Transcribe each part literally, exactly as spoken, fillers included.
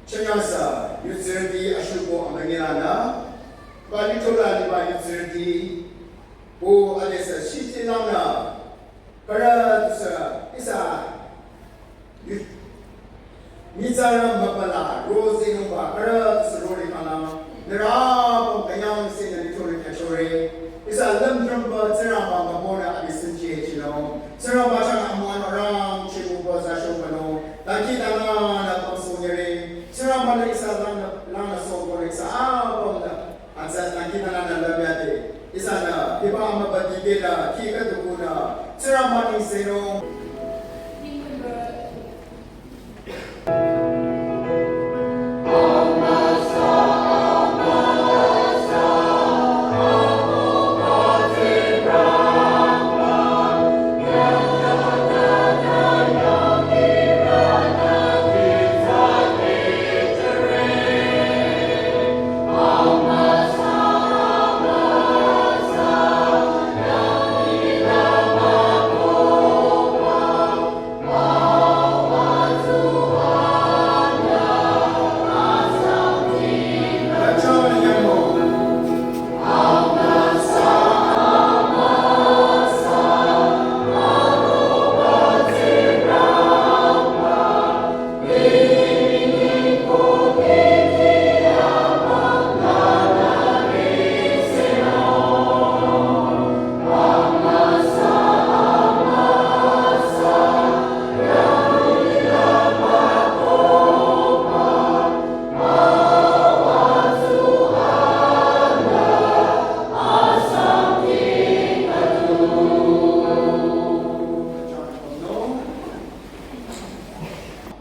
Chanyasa yutsirüti ashuko amangila na, ba litola liba yutsirüti, o adesa shiti lana, kara tusa isa yu-, mitsara mapala, rozi numba, kara tusa rori kana, nara pom kanyang se na litori kachore, isa lam tramba tsara ba mabona abisin che chino, tsara ba chang amwan orang chimu ba za shokano, tanki dana na pom sonyere, Tsingrangba-nü ihsa langnü, langnü sohko ihsa apümnü, atsa nangkinü langnü lümyade. Ihsanü, hiba amüba dikehla, kih khüdu kunü, Tsingrangba-nü ihsanü.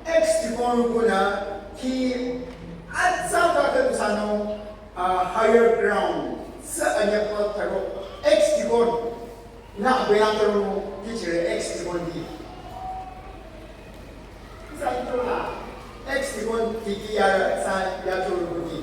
Acts dikon rükunü ki atsa ka ke sanung, ah, higher ground, sa anyapa taro, Acts dikon, na abela taro, ki chire Acts dikon di. Sa ito na, Acts dikon ki ki ya sa ya taro di.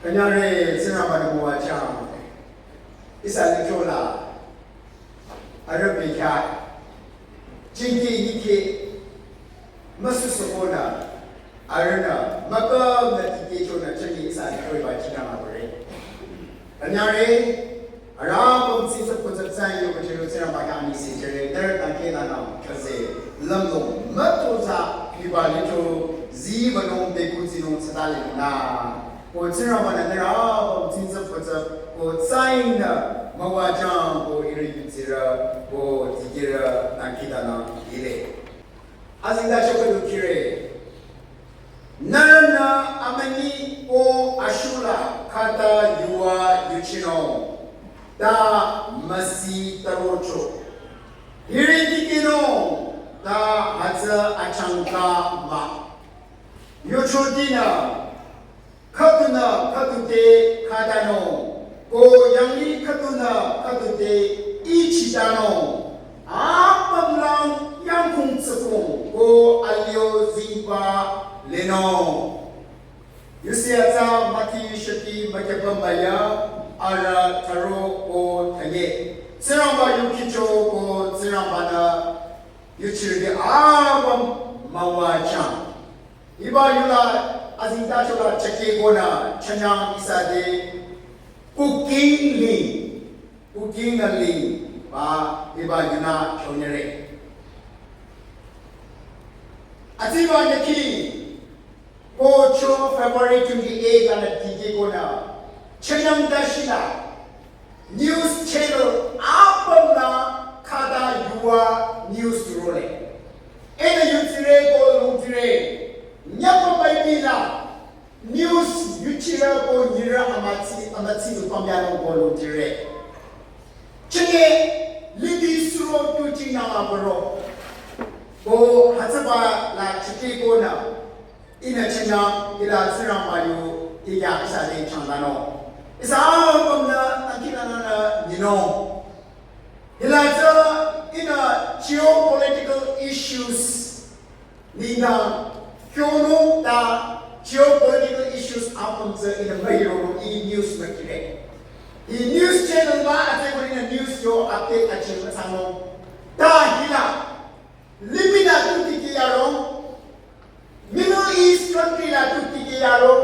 Kanyare Tsingrangba-nü müwajüng. Ihsa lithro la arüh bekhyah, jingki yikhi, Müsüsükonü, arühnü, mükümnü tikehchonü chünye ihsa lichoiba chinang abüre. Anyare, arüh pümtsitsü pütsütsü yoba chero Tsingrangba khyang anisi jüre, nührü dangkhidangnang, kase, lümlong, mütozah, hiba licho, ziba nung bekutsinung tsütalinung nü. Ko Tsingrangbanü nührü pümtsitsü pütsü, ko tsainü, müwajang, ko ihrü yutsirü, ko dikehrü, dangkhidangnang, ile. Azingda choko dukire. Nührünü amünyi ko ashula khata yuva yuchinung. Ta müsi tarocho. Hiri dikehnung ta hütsü achangka mah. Yuchotinü khüdunü khüdu te khatanung, ko yanglih khüdunü khüdu te ichitanung, apümlang yangkhung tsükung, ko alio zingba lenung. Yusi atsa müti shüti mükyüpüm baya, arüh tharo ko thanye. Tsingrangba yu kihcho ko Tsingrangbanü yuchirüti apüm müwajang. Hiba yula azingda chola chakehkonü chünye ihsa te cooking li, cooking li ba hiba yunü chonyere. Atiba nyaki ko cho February twenty-eight anü tikehkonü chünye dashila news channel apümnü khata yuva news role. Ihnü yutsire ko lungtire. Nyapa baibila news yuchirü ko nyirü amütsi, amütsi du pamyanung ko lungtire. Chünye limih suro tu chinang abüro. Ko hütsüba la chikehkonü ihnü chünye, hila Tsingrangba yu, hila ihsa te changdanung. Ihsa apümnü dangkhidangnangnü nyinung. Hila tsü ihnü geopolitical issues nengdang kyonung ta geopolitical issues apüm tsü ihnü mühironung, ih news mükire. Ih news channel ba atse ko ihnü news yo update achiba thsanung. Ta hila limih la tu tikeh yaro, Middle East country la tu tikeh yaro,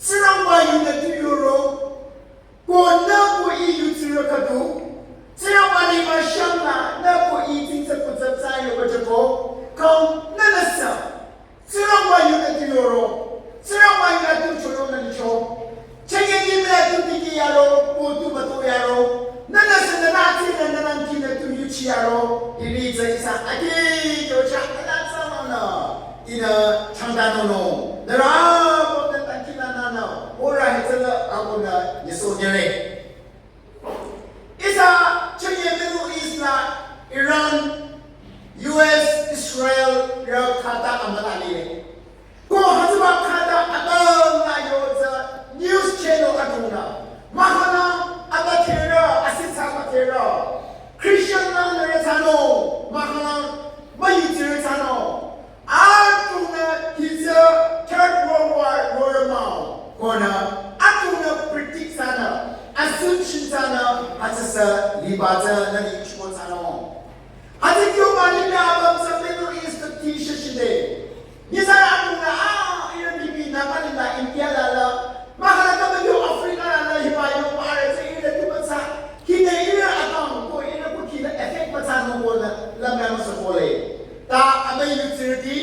Tsingrangba yunü tu yoro, ko nü ko ih yutsirü khüdu, Tsingrangba ni müshang la, nü ko ih tsingse kutsap sa yoba choko, kang nünüsü, Tsingrangba yunü tu yoro, Tsingrangba yunü tu choro nü licho. Chünye limih la tu tikeh yaro, ko tu müto yaro. Nünüsü nünü tsinü nünü kinü tu yuchi yaro. Hiri tsü ihsa akhi yocha nünü tsamanü. Ihnü changdanung. Nührü ko nü dangkhidangnangnü. Ora hitsüla akonü nyiso nyere. Ihsa chünye Middle East la Iran, U S, Israel, rü khata amüla lile. Ko hütsüba khata amüla yo tsü news channel adrongnü. Mahkhang abüdherü, asitsa abüdherü. Christian nü nührü thsanung, mahkhang müyutsirü thsanung. Adrongnü hitsü Third World War rorü mah-o. Konü adrongnü predict thsanü, assumption thsanü, hütsüsü liba tsü nü lichiko thsanung. Hütsü kyo mah limih apüm tsü Middle East ti shishide. Nyitsarü adrongnü, ah, ihrü limih Nagaland la, India la la. Mahkhang kaba yo Africa la la hiba yo mah re tsü ihrü tu mütsa. Kide ihrü akang ko ihrü ko kide effect mütsa nung ko la, la myanü sa ko le. Ta amüi yutsirüti,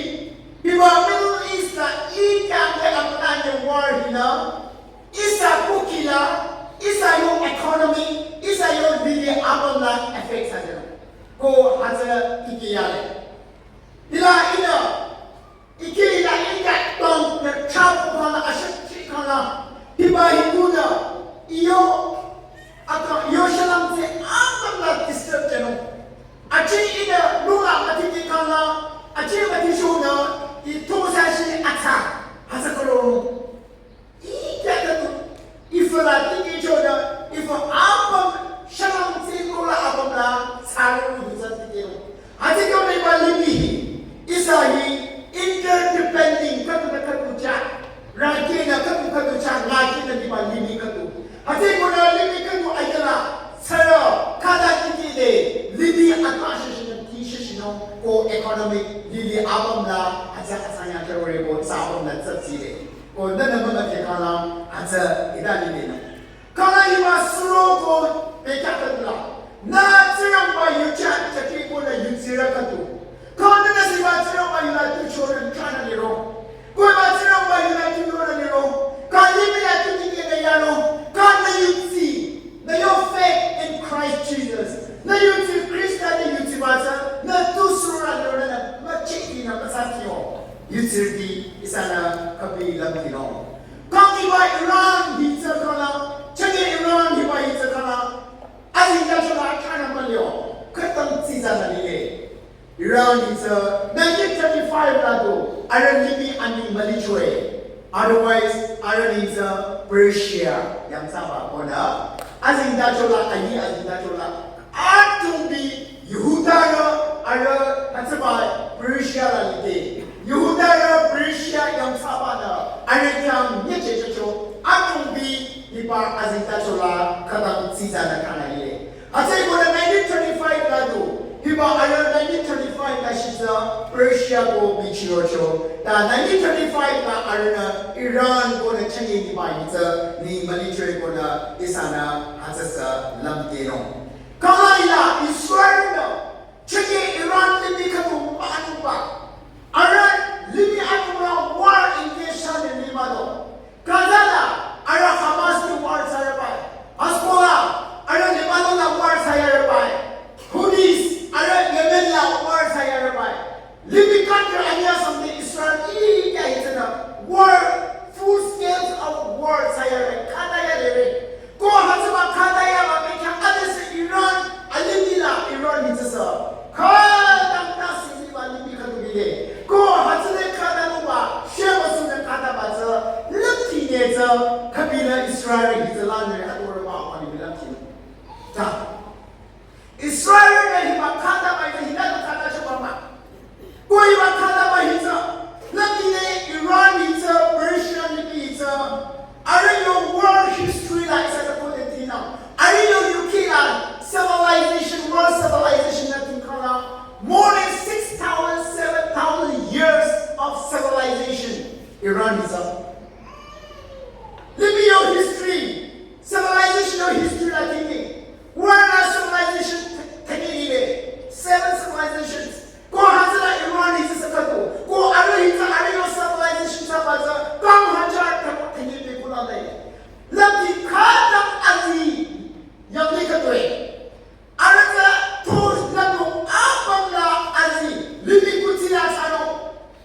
hiba Middle East la ih khyang te amüla nye war hinü, ihsa kukhi la, ihsa yo economy, ihsa yo limih apüm la affect thsajünung. Ko hütsü tikeh yale. Hila ihnü, ikhi hila ih khyang tong nü chah ko khangla, ashah chi khangla, hiba hi kunü, iyo, aka, iyo shalang tsü apüm la disturb jünung. Achi ihnü nula mütikeh khangla, achi mütishonü, ih tosa shi atsa, hütsü koro. Ih khyang khüdu, ih füla tikehchonü, ih fü apüm shalang tsü nula apüm la, tsaro nü hütsü tikeh. Hütsü kyo nü hiba limih hi, ihsa hi interdepending khüdunü khüdu chah, rükinü khüdu khüdu chah, ngükinü hiba limih khüdu. Hütsü konü limih khüdu ayala, sürü, khata tikeh le, limih aka shishinü, ti shishinü, ko economic Lili apüm la atsa atsa ya kyo re ko sa apüm la tsap tsile. Ko nana mama ke kala atsa ida lili na. Kala ima suro ko pekya katula. Na Tsingrangba yucha chaki ko na yutsira katu. Ko nana siba Tsingrangba yula tu chona chana liro. Ko ba Tsingrangba yula tu yona liro. Ka limi la tu kike na yaro. Ka na yutsi. Na your faith in Christ Jesus. Na yutsi Krista ni yutsi basa. Na tu sura liro na ma chiki na masakyo. Yutsirdi isana kapi lamkino. Kang iba Iran hitsa kala. Chage Iran iba hitsa kala. Azin da chola kana malyo. Katang tsitsa na lile. Iran hitsa nineteen thirty-five la do. Ara limi ani malichwe. Otherwise, ara hitsa Persia. Yang saba kona. Azin da chola ayi azin da chola. Atumbi Yehudara ara hatsaba Persia la lide. Yehudara Persia yang sabana ara kyang nyeche chocho. Atumbi hiba azin da chola kadang tsitsa na kana lile. Hatsai kona nineteen thirty-five la do. Hiba ara nineteen thirty-five la shitsa Persia ko bichirocho. Ta nineteen thirty-five la ara na Iran kona chanye hiba hitsa ni malichwe kona isana hatsasa lamkino. Kala ila Israel na chake Iran limi katu manu ba. Ara limi atu ra war in kesha ne lima do. Gaza la ara Hamas ni war tsaya bai. Hezbollah ara Lebanon la war tsaya bai. Houthis ara Yemen la war tsaya bai. Limi country anya samde Israel i kya hitana war full scales of war tsaya bai. Kada ya lere. Ko hatsüba khata ya ba mekya adese Iran, alimila Iran ni tsüsü. Khata ta sisi ba limi khatu bile. Ko hatsüle khata no ba, sheba sune khata ba tsü, limti ne tsü, kabila Israel ni tsü la ne adore ba kwa ni limti. Ta. Israel ne hiba khata ba ite hina khata choba ma. Ko hiba khata ba hitsü, lakine Iran hitsü, Persia ni hitsü. Are yo world history la isa ta kote tina. Are yo yuki la civilization, world civilization na tinkala. More than six thousand, seven thousand years of civilization. Iran hitsü. Libi yo history, civilization yo history la tingi. World la civilization te-, tegi ile. Seven civilizations. Ko hatsüla Iran hitsü sakatu. Ko are hitsü are yo civilization sabaza. Kang hajar teko tegi pe kula le. Labi kata azi. Yamli katwe. Arüh tsü thos lanung apüm la azi, limih kuthsi la thsanung,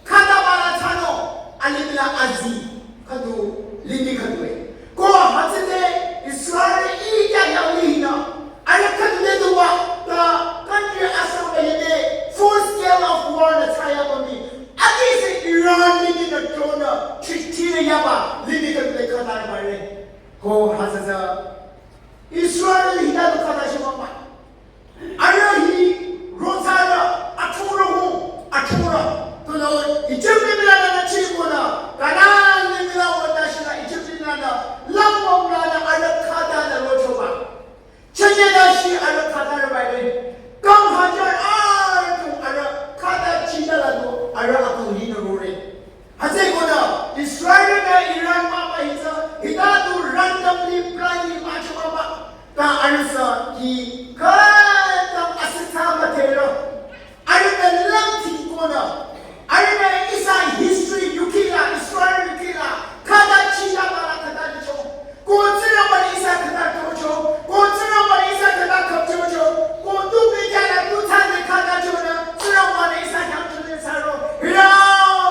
khata ba la thsanung, alimih la azi, khüdu limih khüdu e. Ko hütsüde Israel i kya yangli hinü, arüh khüdu le duwa, ta country asang ba yede, full scale of war la thsaya ba mi, adise Iran limih la drone, treaty la yaba, limih khüdu le khata ba re. Ko hütsüde Israel hita du khata shimama. Arüh hi rotsarü, athurü hu, athurü. Tunüo Egypt limih lanü chikona, Kanan limih la wata shila Egypt limih lanü, langwam lanü arüh khata la rochoba. Chanye la shi arüh khata la baire. Kang hajar arüh tu arüh khata chita la tu arüh akung hinü rore. Hütsükonü Israel nü Iran mah ba hitsü, hita du randomly, blindly mah chomah ba. Ta arüh sü hi khütang asitsa müdherü. Arüh nü langthingkonü. Arüh nü ihsa history yukila, Israel yukila. Khüta chita ba la khüta licho. Ko Tsingrangba ni ihsa khüta tocho, ko Tsingrangba ni ihsa khüta khapchocho, ko tu pekya la tu thsade khüta chonü, Tsingrangba ni ihsa khapchocho thsaro, hira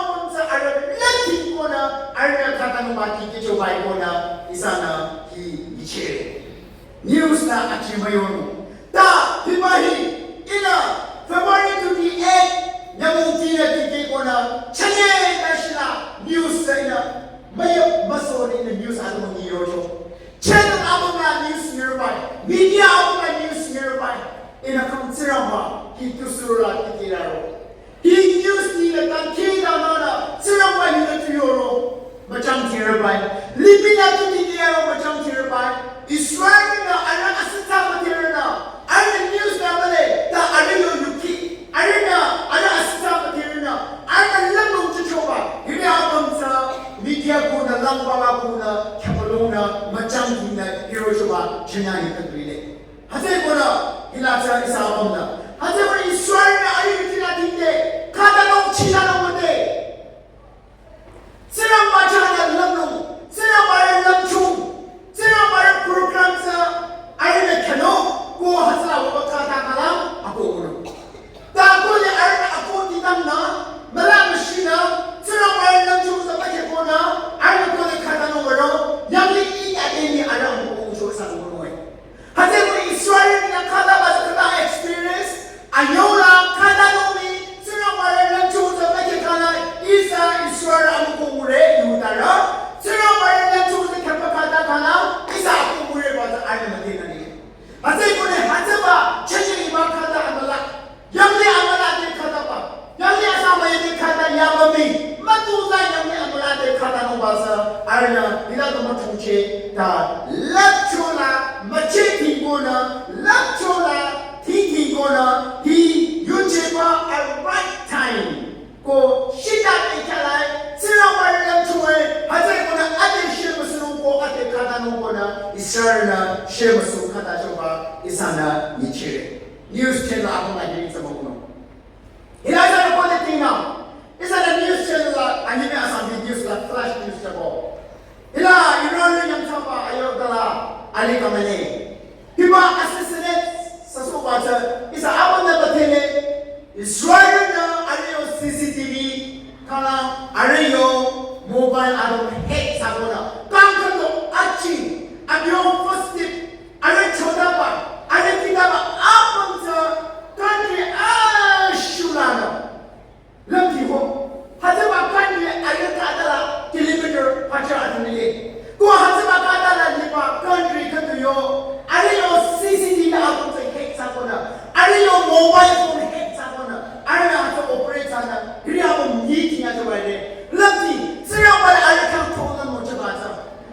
mungsa arüh langthingkonü, arüh khüta nü ba tikehcho baikonü, ihsanü hi nichere. News nü achi müyonung. Ta, hiba hi, ihnü, February twenty-eight, nyümong tinü tikehkonü, chanye ta shila, news sü ihnü, müyap müsohnü ihnü news atümung nyirocho. Channel apüm la news nyirbai, media apüm la news nyirbai, ihnü kang Tsingrangba, hi tu suro la tikehraro. Hi news ni le tang kida nana, Tsingrangba ni le tu yoro, müchang tirbai. Limih la tu tikehraro müchang tirbai. Israel nü arüh asitsa müdherünü, arüh news nü mühle, ta arüh yo yuki, arüh nü, arüh asitsa müdherünü. chenya yi kandri le. Hütsü konü hila tsü ihsa apüm nü. Hütsü konü Israel nü ayi kila dingde. Khüta nung chila nung mate. Tsingrangba chahnü lümnung, Tsingrangba rü lümchung, Tsingrangba rü program tsü arühnü khyünung, ko hütsüla wüba khata khala, ako unung. Ta ko le arühnü ako tidang nü, müla müshinü, Tsingrangba rü lümchung tsü mükheh konü, arühnü ko le khata nung würo, yanglih I adeni arüh ako ucho ihsa nung würo. Hütsü ko Israel nü khüta ba khüta experience, anyüla khüta nung mi, Tsingrangba rü lümchung tsü mükheh khala, ihsa Israel amüko ngure, Yudarü, Tsingrangba rü lümchung tsü khehba khüta khala, ihsa ako ngure ba tsü arüh müdhe nü ni. Hütsü ko ne hütsüba, chünye iba khüta amüla. Yanglih amüla te khüta ba. Yanglih asama yete khüta yaba mi. Mütuzah yanglih amüla te khüta nung ba sü. Arühnü, ila to mütungche. Ta lüpchola, müche tingkonü, lüpchola, ti tingkonü, ti yucheba a right time. Ko shita te khalai, Tsingrangba rü lümchung e, hütsü konü ade shemüsunung ko ade khüta nung konü, Israel nü shemüsu khüta choba, ihsanü nyichire. News channel ako ngadi tsama kuno. Hila ihsa ko de tingna. Ihsa the news channel la, anime asam news la, flash news chako. Hila Iran le yangthsaba ayo dala, ali kamane. Hiba assassinate, sasu ba tsü, ihsa apüm nü batele. Israel nü arüh yo C C T V, khala arüh yo mobile adong hack thsakonü. Kang kang do achi, abi yo first step, arüh chotaba, arüh kitaba, apüm tsü country ashulanü. Lümdi ho. Hütsüba country arüh khütala kilometer hajar adong le. Ko hütsüba khütala liba country khüdu yo. Arüh yo C C T V apüm tsü hack thsakonü. Arüh yo mobile phone hack thsakonü. Arühnü hütsü operate thsanü. Hiri apüm yi tinya choba le. Lümdi, Tsingrangba arüh khyang thonü mo choba tsü.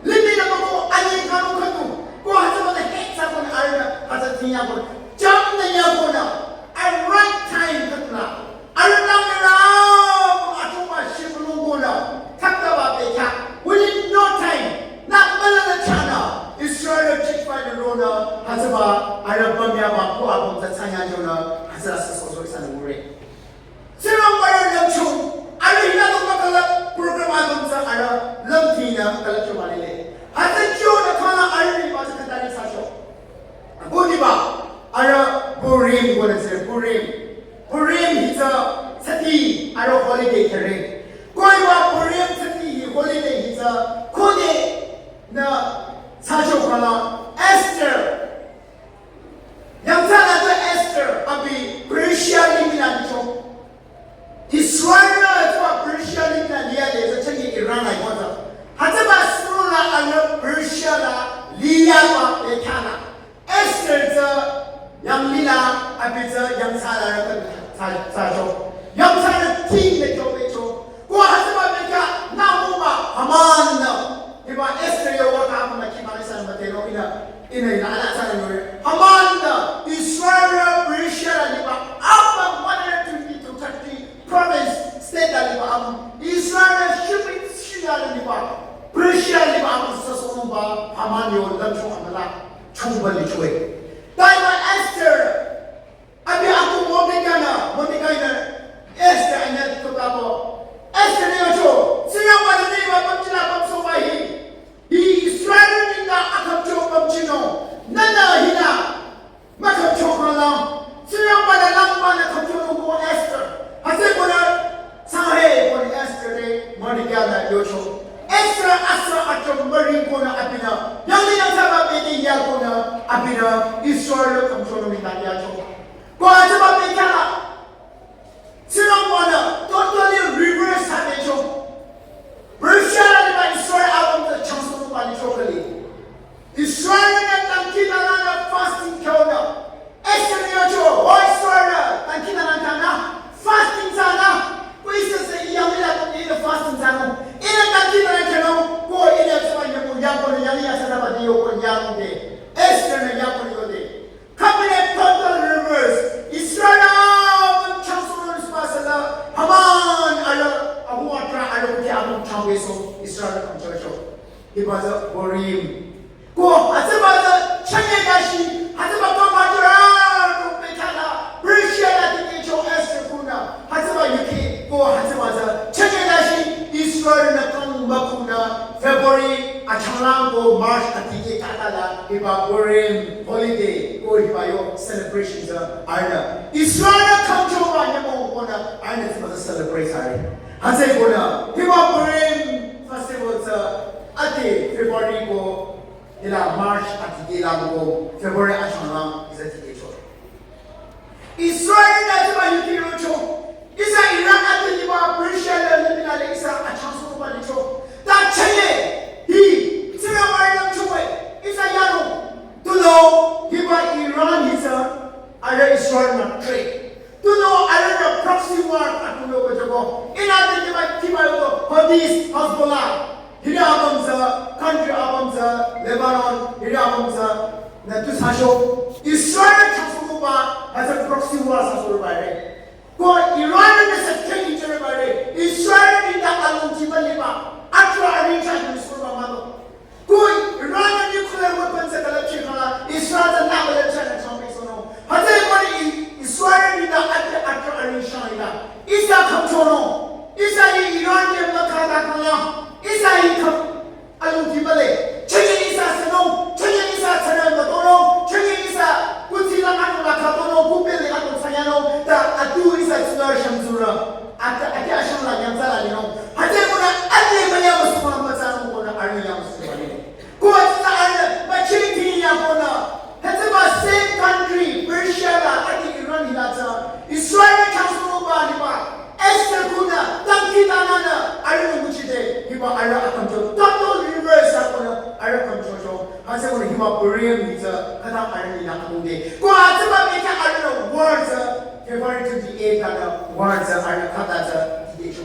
Limih nü ko anyi kanu khüdu. Ko hütsüba nü hack thsakonü arühnü hütsü tinya ko. Jam nü ya konü. A right time khüdula. Arüh nang nü ra, achoba shibulung konü. Thakta ba bekha. Within no time. Nü müla nü chahnü. Israel check fire ronü. Hütsüba. Arüh bamya ba ko apüm tsü tsanya jonü. Hütsüla sü soso ihsanü ngure. Tsingrangba rü lümchung, arüh hila to makala program adong tsü arüh lümtinü kala choba lile. Hütsü chonü khala arüh ni ba tsü khütari thsacho. Ko niba, arüh Purim konü tsü Purim. Purim hi tsü tsüti arüh holiday khere. Ko iba Purim tsüti hi holiday hi tsü khode nü thsacho khala Esther. Yangthsaba tsü Esther abi Persia limih la licho. Israel tsü Persia limih la liya le tsü chünye Iran la yota. Hütsüba suro la arüh Persia la liya ba bekhala. Esther tsü yanglih la abi tsü yangthsaba la rüka thsa, thsacho. Yangthsaba ting le cho becho. Ko hütsüba bekha nü mo ba Haman nü. Hiba Esther yo wata apüm la kiba ihsanü müdheno ihnü, ihnü ihnü ala tsünü yore. Haman nü Israel Persia la liba apüm one hundred twenty to thirty province state la liba apüm Israel shipping shia la liba Persia liba apüm sasonungba Haman yo lümcho amüla chungba lichoe. Ta iba Esther Abi aku Mordecai nü, Mordecai nü, Esther anyüh tutabo. Esther nü yocho, Tsingrangba nü nü iba pümchila pümsohba hi. Hi Israel nü nü akhümcho pümchinung. Nü nü hinü, mükhümcho khala. Tsingrangba nü langba nü khümchonung ko Esther. Hütsü konü, sanghe konü Esther nü, Mordecai nü yocho. Esther asa achom müring konü abinü. Yanglih yangthsaba bete ya konü abinü. Israel khümchonung nü yacho. Ko hütsüba bekhala, Tsingrangba nü totally reverse thsabecho. Persia la liba Israel apüm tsü changsohba licho khali. Israel nü dangkhidangnangnü fasting khyonü. Esther nü yocho, o Israel nü dangkhidangnang khyonü, fasting thsanü. Ko ihsa sü I yanglih la ko ihnü fasting thsanung. Ihnü dangkhidangnang khyonung, ko ihnü tsüba nyamu yangkonü yanglih yangthsaba di yoko yangnung de. Esther nü yangkonü yode. Khapine total reverse. Israel apüm changsohba sala Haman ala ahu atra ala kuki apüm changweso Israel apüm changweso. Hiba tsü Purim. Ko hütsüba tsü Chanye dashi, hütsüba kamba jüra, to pekhala, Persia la tikehcho Esther kunü, hütsüba yuki, ko hütsüba tsü, chanye dashi, Israel nü kangba kunü, February, achanglang ko March atikeh khatala, hiba Purim holiday, ko hiba yo celebration tsü, arühnü. Israel nü kangchoba nyümong konü, arühnü tsüba tsü celebrate thsare. Hütsü konü, hiba Purim festival tsü, ati February ko, hila March atikeh la ko February achanglang ihsa tikehcho. Israel nü tsüba yuki rocho. Ihsa Iran ati liba Persia la liba la ihsa achangsohba licho. Ta cheye hi tsüra wari lam chowe. Ihsa yano. Tunüo hiba Iran hi tsü arüh Israel nü trade. Tunüo arühnü proxy war atuloko jüko. Iran de kiba kiba yoko Houthis, Hezbollah. Hiri apüm tsü, country apüm tsü, Lebanon, hiri apüm tsü, nü tu thsacho. Israel thsasohba, hütsü proxy war thsasohba re. Ko Iran nü second jüre ba re. Israel nü ta alongjiba liba, atrah aring thsa nü sohba mah-o. Ko Iran nü nuclear weapon tsü külüpchikhala, Israel tsü nü ba lüpchah nü changpehsohnung. Hütsü ko ni Israel nü ta atrah aring shang ila. Ihsa kangchonung. Ihsa hi Iran ke mükha ta kangla. Ihsa hi kang alongjiba le. Chanye ihsa sünung. Chanye ihsa tsünü mütonung. Chanye ihsa kuthsi la anu la khatonung. Kupe le anu thsanyanung. Ta atu ihsa tsünü shangzurü. Ata ati ashang la nyangza la linung. Hütsü konü ati manya müsuma mütsanung konü arüh yang müsuma linung. Ko tsü arüh, ba chiri kini ya konü. Hütsüba same country, Persia la, ati Iran hila tsü. Israel thsasohba liba. Esther kunü, tangki tananü, arüh nü nguchide, hiba arüh akangcho. Total reverse a konü, arüh kangchocho. Hütsü konü hiba Purim hi tsü, khüta arüh nü akangde. Ko hütsüba meka arüh nü war tsü, February twenty-eight la nü war tsü, arüh khüta tsü, tikehcho.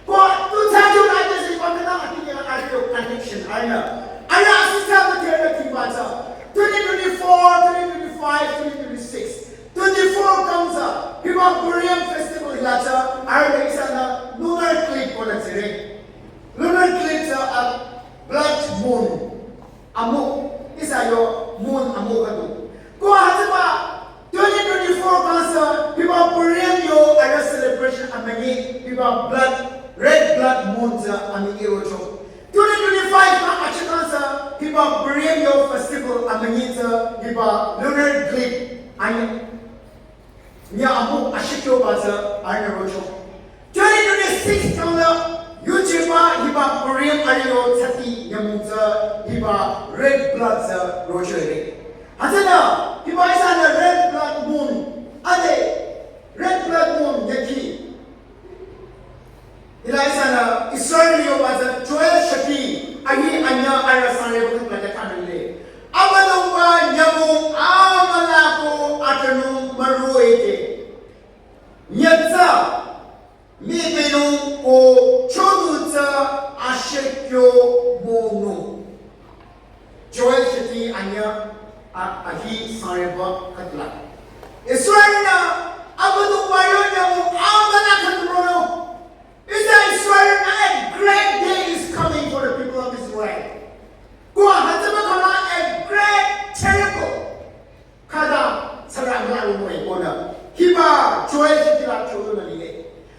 Ko, tu thsacho na jesi pa kena ati kena arüh yo connection arüh. Arüh asitsa mütherü kiba tsü. Twenty twenty-four, twenty twenty-five, twenty twenty-six. Twenty-four kang tsü. Hiba Purim festival hila tsü. Arüh ihsanü lunar eclipse konü tsire. Lunar eclipse tsü a blood moon. Amüh, ihsa yo moon amüh khüdu. Ko hütsüba twenty twenty-four kang tsü, hiba Purim yo arüh celebration amünyi, hiba blood, red blood moon tsü amünyi rocho. Twenty twenty-five kang achikang tsü, hiba Purim yo festival amünyi tsü, hiba lunar eclipse amünyi. Nya amüh ashikyoba tsü arühnü rocho. Twenty twenty-six kang la yuchiba hiba Purim arüh yo thsati nyümong tsü hiba red blood tsü rocho ere. Hütsünü hiba ihsanü red blood moon, ade red blood moon nyükhi. Hila ihsanü Israel yoba tsü Joel shati ahi anyüh arüh sangreba kukla ta kanile. Abüdongba nyümong amüla ko atümung müroh-i te. Nyütsa, mibenung ko chonu tsü ashikyo monung. Joel shati anyüh a-, ahi sangreba kukla. Israel nü Abüdongba yo nyümong amüla khüdu ronung. Is that Israel, a great day is coming for the people of Israel. Ko hütsüba khala a great terrible. Khüta tsara mla ro mo e konü. Hiba Joel shati la chonu nü lile.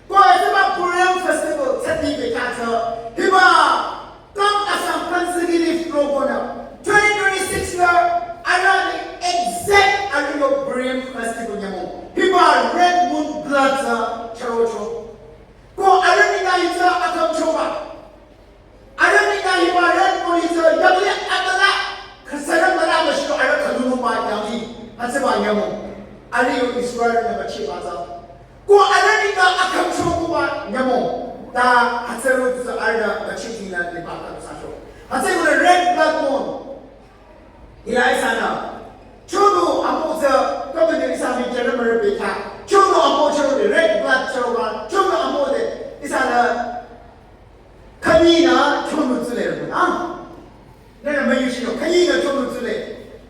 Ko hütsüba Purim festival thsati bekhyah tsü. Hiba kang asang consecutive ro konü. Twenty twenty-six la arüh nü exact arüh yo Purim festival nyümong. Hiba red moon blood tsü chürocho. Ko arüh nengdang hi tsü akangchoba. Arüh nengdang hiba red moon hi tsü yangli amüla. Khüsarü müla müshiko arüh khüdunungba yangli. Hütsüba nyümong. Arüh yo Israel nü bachiba tsü. Ko arüh nengdang akangchoba nyümong. Ta hütsüro tsü arüh nü bachikinü liba kangsacho. Hütsüro red blood moon. Hila ihsanü. Chonu amüh tsü, kümüde ihsa mi jere mürü bekhyah. Chonu amüh chonu de red blood chonu ba. Chonu amüh de ihsanü. Khanyinü chonu tsule ro na. Nana müyuchino, khanyinü chonu tsule.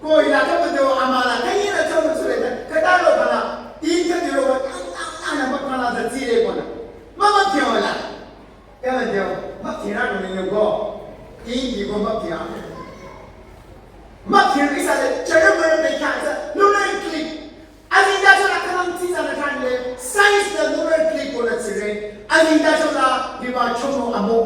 Ko hila kümüde o amüla, khanyinü chonu tsule. Khüta ro khala, tin khüdi ro, ang, ang, ang, nü mükhala tsü tsire konü. Mama kyo la. Kala jao, mükhi rü nü yoko. Ingi ko mükhi rü. Mükirü ihsa le, cheremere bekhyah tsü, lunar eclipse. Azingdachola khanang tsitsanü thsanile, science nü lunar eclipse konü tsire. Azingdachola hiba chonung amo.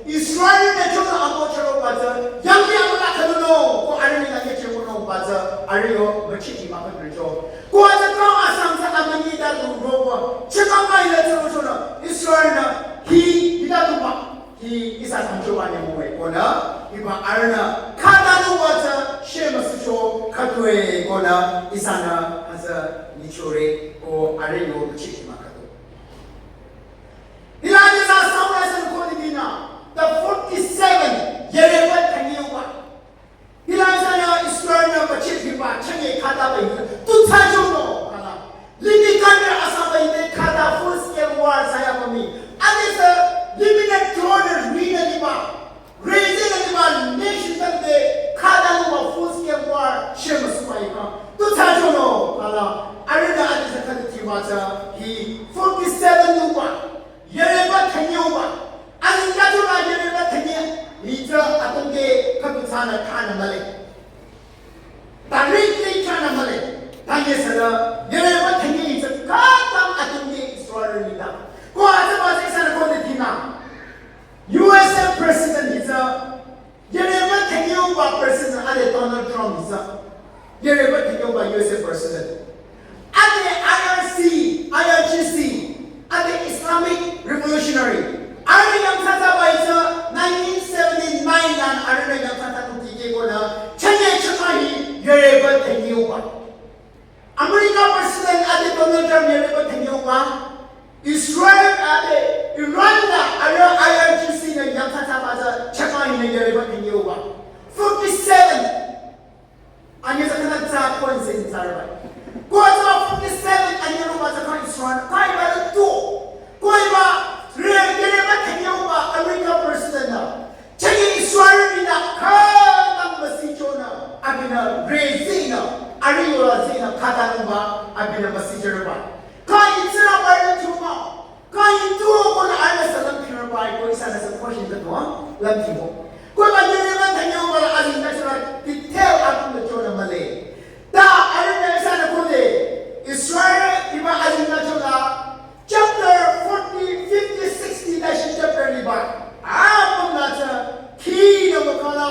Israelnü chonung amo chüroba tsü, yangli amüla khüduno, ko arüh nengdang khyüchehkonungba tsü, arüh yo müchiti mükhanrecho. Ko atsü kang asang tsü amünyi ta du roba, chekang ka ile tsü rochonü, Israelnü, hi, hita du mah. Hi ihsa khümchoba nyümong-e konü, hiba arühnü, khüta nungba tsü, shemüsucho, khütoi konü, ihsanü, hütsü, nyichore, ko arüh yo, chikima khüto. Hila ihsa Psalm lesson ko nidinü, the forty-seven, yereba thanyeuba. Hila ihsanü Israelnü bachit hiba chanye khütaba hi, tu thsachono, kala. Limih kandre asaba hi te khüta full scale war thsayaba mii. Adesü limih nü throne rina liba. Raise na liba nation tangte khüta nuba full scale war shemüsuba ika. Tu thsachono, kala. Arühnü adesü khüta tiba tsü hi forty-seven nuba. Yereba thanyeuba. Azingdachola yereba thanye. Hi tsü atümung khüdu thsanü thsanü mühle. Directly thsanü mühle. Tanye sürü, yereba thanye hi tsü khütang atümung Israel nengdang. Ko atsüba tsü ihsanü ko nidinü. U S A President hi tsü, yereba thanyeuba President ade Donald Trump hi tsü. Yereba thanyeuba U S A President. Ade I R C, I R G C, ade Islamic Revolutionary. Arüh yangthsathsaba hi tsü nineteen seventy-nine lan arühnü yangthsathsa tu tikehkonü, chanye chaka hi yereba thanyeuba. America President ade Donald Trump yereba thanyeuba. Israel ade Iran la arüh I R G C nü yangthsathsaba tsü chaka hinü yereba thanyeuba. Forty-seven. Anyüh tsü khüta tsü coincidence arüba. Ko tsü forty-seven anyüh roba tsü kha Israel, kha hiba tu. Ko hiba re, yereba thanyeuba America President nü. Chanye Israel nengdang khütang müsichonü, abinü re zinü, arüh yola zinü khüta nuba, abinü müsichoreba. Kha hi Tsingrangba re chuma. Kha hi tu konü arühnü sü lümkhireba ko ihsanü sü question tsü tu, lümkhibo. Ko hiba yereba thanyeuba la azingdachola detail apüm chonü mühle. Ta arühnü ihsanü kode, Israel hiba azingdachola chapter forty, fifty, sixty ta shi chapter liba. Apüm la tsü, khi nü mükhala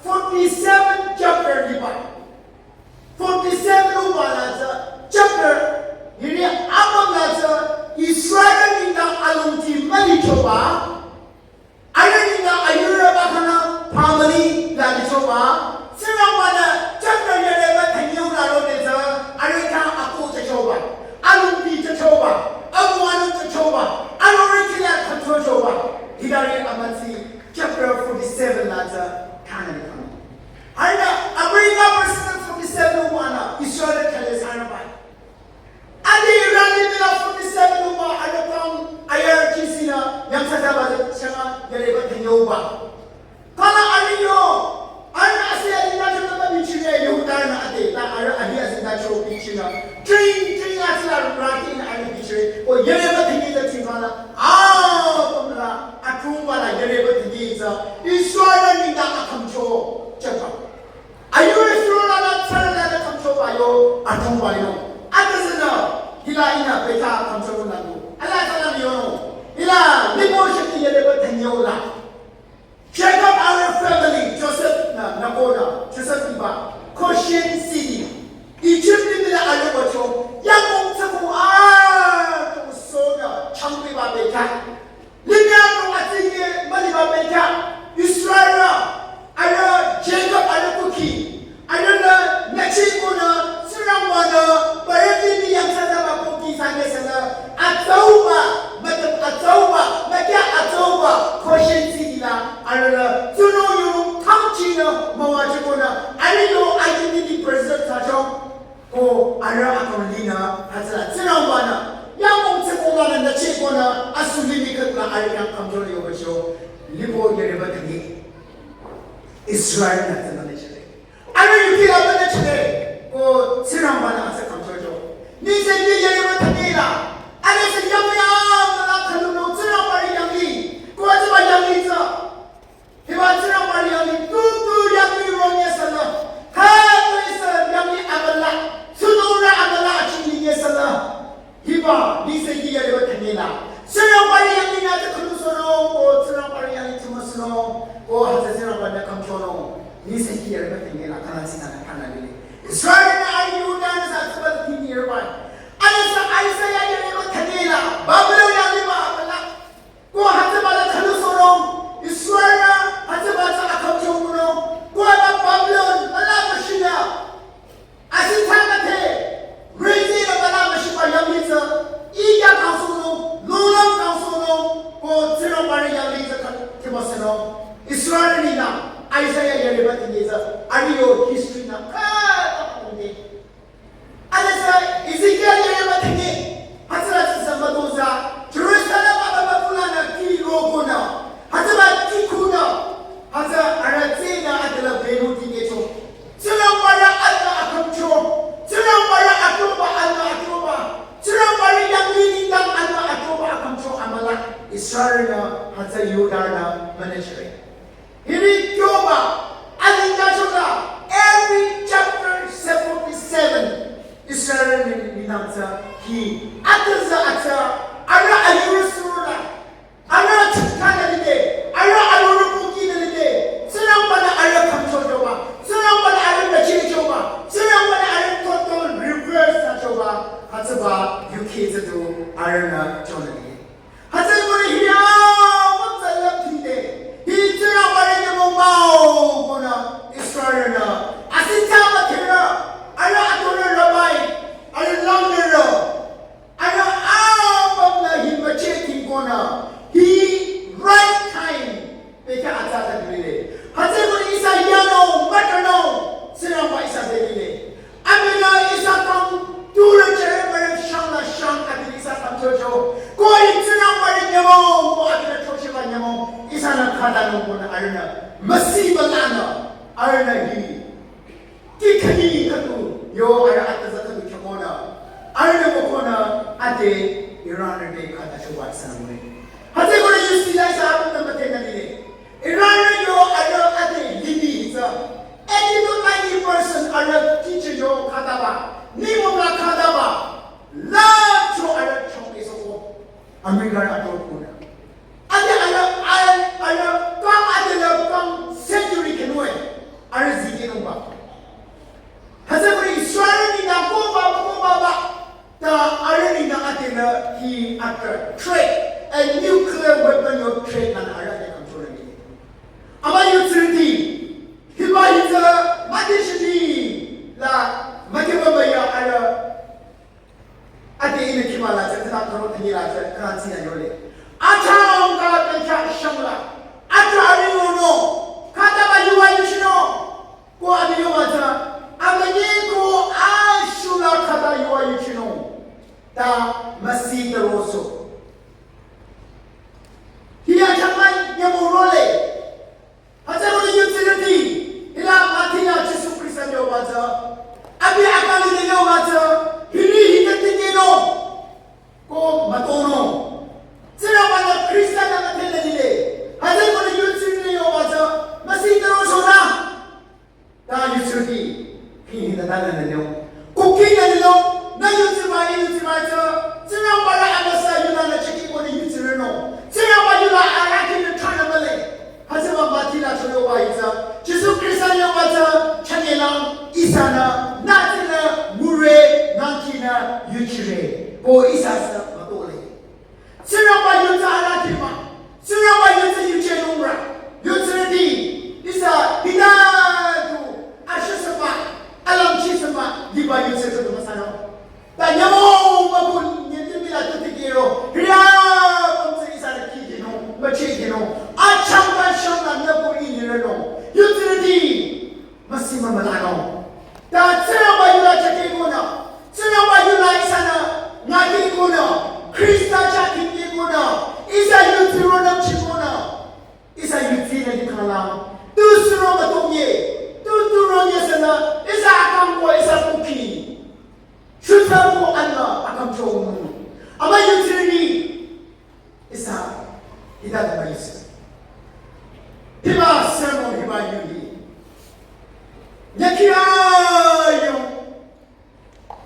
forty-seven chapter liba. Forty-seven uba la tsü chapter, hiri apüm la tsü Israel nengdang alongdi mülichoba, arüh nengdang ayurüba khanü family la lichoba, Tsingrangba-nü chapter yereba thanyeu la rode tsü, arüh khyang akoh thsachoba, alongdi thsachoba, amüwanung thsachoba, alongri kila thsachoba, hitari amütsi chapter forty-seven la tsü thsanü likhang. Arühnü America President forty-seven uba nü Israel thali thsanüba. Ade Iran limih la forty-seven uba arüh kang I R G C nü yangthsathsaba tsü chaka yereba thanyeuba. Kala arüh yo, arühnü asi azingdachola bichire, Jihudarünü ade, ta arüh ahi azingdacho bichire. Train, train atsila ratinü arüh bichire. Ko yereba thanye tsü thingkhala, apüm la, athungba la yereba thanye tsü Israel nengdang akhümcho chaka. Ayu Israel la la tsara la la khümchoba yo, athungba yo. Ade sünü, hila ihnü bekhyah khümchonung la du. Ala tsala yo. Hila, libo shiti yereba thanyeu la. Jacob arüh family, Joseph nü, nü konü, Joseph iba, Goshen city. Egypt limih la arüh wücho, yangmong tsüko a, to soda, changbiba bekhyah. Limih adrong atsingke müliba bekhyah, Israel, arüh Jacob arüh kukhi, arühnü nüchikonü, Tsingrangba-nü, barüti mii yangthsathsaba kukhi sanye sünü, atsauba, mütüm atsauba, mükya atsauba, Goshen city la, arühnü, tsunung yurung kangchinü, müwachikonü, arüh yo identity preserve thsacho. Ko arüh akang linü, hütsüla Tsingrangba-nü, yangmong tsüko lanü nüchikonü, asu limih khüdula arüh khyang khümcho yobacho, libo yereba thanye. Israel nü tsü münüchire. Arüh yuki la münüchire, ko Tsingrangba-nü atsü khümchocho. Nise ni yereba thanye la, arüh sü yangli amüla khülunung Tsingrangba-nü yangli, ko atsüba yangli tsü. Hiba Tsingrangba-nü yangli tutu yangli ronye sünü. Kha Atsina na khana lile. Israel na ayu na na sa tsaba tini rwa. Ana sa Isaiah ya ne ba thanela. Babylon ya ne ba abala. Ko hütsüba la khanu sono. Israel na hütsüba sa akham chomuno. Ko ba Babylon bala mashina. Asi thana te. Rezi la bala mashipa yamlitsa. Iya kansono. Lulam kansono. Ko tsira bari yamlitsa ka tibaseno. Israel ni na Isaiah ya ne ba tini sa. Ani yo history na ka ta kunde. Alesa Ezekiel ya ba tenge. Hütsüla tsisa matoza. Jerusalem aba ba kulana ki rogona. Hütsüba ki kuna. Hütsü ara tsena adela benu tingecho. Tsena wara adela akamcho. Tsena wara atoba adela atoba. Tsena wara yamli nindang adela atoba akamcho amala. Israel na hütsü Yuda na management. Hiri kyoba, alinga chola, every chapter seventy-seven, Israel ni minamtsa hi, atsa atsa, ara ayuru sura, ara chukana lide, ara ayuru kukina lide, sirang bana ara kamcho joba, sirang bana ara nachi joba, sirang bana ara total reverse na joba, hütsüba, yuki zatu, ara na jona lide. Hütsü kuri hiya, mutsa lap thide. Hi tsira bare ke mo mao kona Israel na. Asi tsaba thera. Ara atona rabai. Ara langdera. Ara abam na hi mache thing kona. Hi right time. Pekya atsa ta dile. Hütsü ko isa yano, matano, sirang ba isa dile. Amina isa kang, tura chere bare shang la shang, amina isa kang chocho. Ko i sirang bare nyamo, ko amina choche ba nyamo. Isa na khata no ko na arena. Masi ba lana, arena hi. Kikhani katu, yo ara ata za katu chakona. Arena mo kona, ate, Iran de khata choba isa na mune. Hütsü ko yusi la isa abu na mate na dile. Iran yo ara ate limi isa. Eighty to ninety percent ara teacher yo khata ba. Ni mo la khata ba. La cho ara chong isa ko. America ara to kuna. Ate ara, ara, ara, kam ate la kam century kenwe. Ara ziki no ba. Hütsü ko Israel ni na ko ba, ko ba ba. Ta arüh ni na ate na hi ata trade, a nuclear weapon yo trade na arüh ate control ni. Ama yo tsirdi, hiba hita mati shidi la mati baba ya arüh ate ina kima la tsirdi na karo tani la tsirdi na tsina yole. Ata onka ta kya shangla, ata arüh no, kata ba yuwa yushino. Ko abi yo mata, amani ko ashula khata yuwa yuchino. Ta masi ta roso. Hiya chamai nyamu role. Hata ko ni yutsirati. Ila matina Jesu Krista yo mata. Abi akali ni yo mata. Hiri hita tikino. Ko matono. Tsira mana Krista na matena dile. Hata ko ni yutsirati yo mata. Masi ta roso na. Ta yutsirdi, ki hi ta ta na nyo. Ko ki na nyo, na yutsirba, yutsirba ta, tsira bara amasa yula na chiki ko ni yutsirno. Tsira ba yula araki na tana bale. Hütsüba mati la choyo wa ita. Jesu Krista yo wa ta, chanye na, isa na, na tina, mure, na kina, yuchire. Ko isa sa, matole. Tsira ba yuta ala tima. Tsira ba yuta yuche nungra. Yutsirdi. Isa hidadu. Asha sapa. Alam chi sapa. Diba yutsirdi masano. Ta nyamo mabun nyinti mila tuti kiro. Hira bamse isa na kikino. Machikino. Achamba shamba nabu inirano. Yutsirdi. Masima malano. Ta tsira ba yula chake kona. Tsira ba yula isa na ngati kona. Krista chake kona. Isa yuti rona chikona. Isa yuti na dikala. Tu suro ba tumye. Tu tu ronye sana. Isa akamko isa kuki. Shuta ko anna akamcho. Ama yuti ni. Isa, hita da bayis. Hiba sermon hiba yuli. Nyakia yo.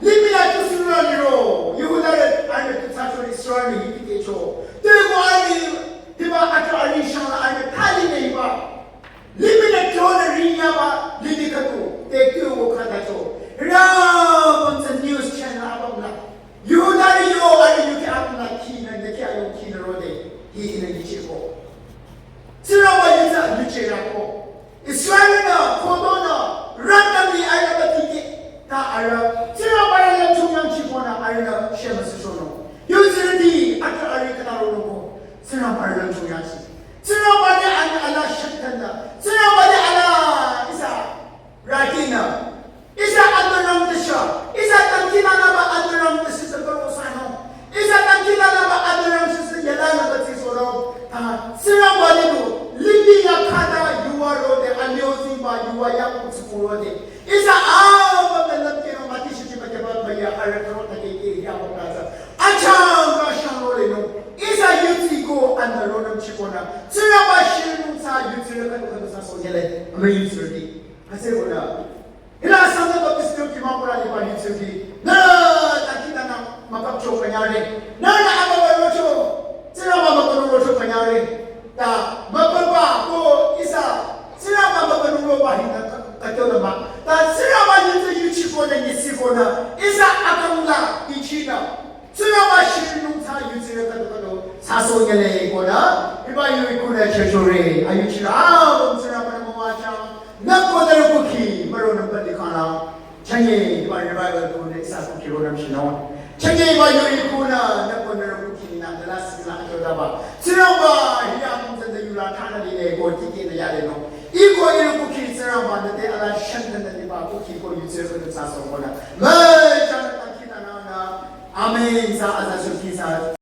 Limila tu sura liro. Yehuda re ane tu tacho Israel ni hiti kecho. Te mo ani hiba ato ani shana ane tali ne hiba. Limila tu na rinya ba limi katu. Te shirako. Israel nü, kodo nü, rütami arüh batike. Ta arüh, Tsingrangba lümchung yangchikonü arühnü shemüsüsohnung. Yutsirüti, atu arüh khüta ronungko. Tsingrangba lümchung yangchi. Tsingrangba te an ala shaktanü. Tsingrangba te ala ihsa rakinü. Ihsa adorang tesha. Ihsa tangkinü naba adorang tesha se karo sano. Ihsa tangkinü naba adorang tesha se yala naba tisono. Ta, Tsingrangba te du, limih ya khüta yuva rode, alio zingba yuva ya kutsiku rode. Ihsa aba me lümkeno mati shichi mati ba maya arüh karo take ke ya ba kaza. Achang ka shang role no. Ihsa yutsiko an ronam chikonü. Tsingrangba shinung sa yutsirü khüdu khüdu sa sonyele. Ama yutsirüti. Ase kona. Hila Sangtam Baptist Church ki mapura liba yutsirüti. Nü tangkinü nü mükapcho kanyare. Nü nü aba ba rocho. Tsingrangba mükapcho rocho kanyare. Ta mükapba ko ihsa Tsingrangba mükapnung roba hinü ka, kakyo nü ma. Ta Tsingrangba yutsü yuchikonü nyisikonü. Ihsa akang la ichinü. Tsingrangba shinung sa yutsirü khüdu khüdu sa sonyele konü. Hiba yu ikunü chechore. Ayuchirü abam Tsingrangba nü müwachang. Nü konü rü kukhi, müro nü pati kana. Chanye hiba revival kunü ihsa kukhi ronam shinung. Chanye hiba yu ikunü, nü konü rü kukhi nü, the last la ato daba. Tsingrangba, hiya kumzen de yula thana line, ko tiki nü yale no. Iko iru kukhi Tsingrangba, nü te ala shantan de ba kukhi ko yutsirü khüdu sa sonyele. Mü, chana ta kita na na. Amen. Sa aza shuki sa.